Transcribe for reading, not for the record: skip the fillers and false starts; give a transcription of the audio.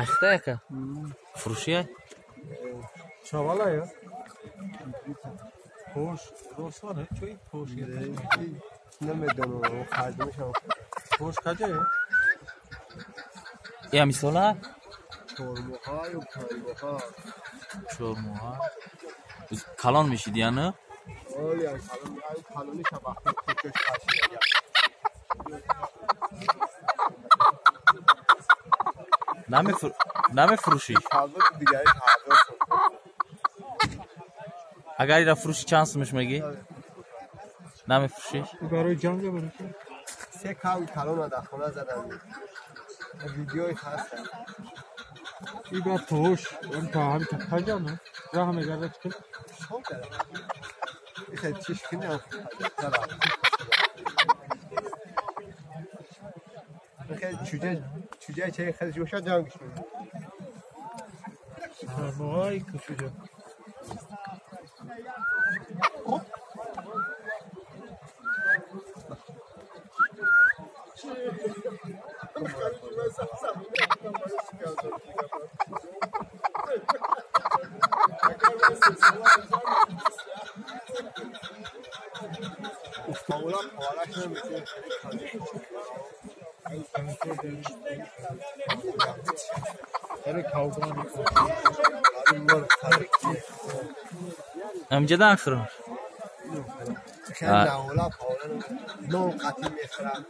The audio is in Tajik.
Ахта яка? Фурӯшия? Чавала я? Пош, росана, чой пош я? Намедонам, хардимешам. Пош каҷа? Я мисола? 4 моҳа ё 5 моҳа. 4 моҳа. Калон мешид, яна? Оли, калон, калониша вақти кӯчаш кашида. Намефурӯшӣ? Агар ира фурӯшӣ чанд сумаш мегӣ? Намефурӯшӣ? Барои ҷанг барои се кав калона дар хона задам. Видеои ҳаст. И ба тош, он та ҳами та паҷа на? Раҳ мегардад ки? Ихе чиш кинам. Ихе чуҷа чай хеле ҷӯша ҷангш мекунад. Моҳай кучуҷа. Амҷадан хӯрш. نون قطعی میخورم.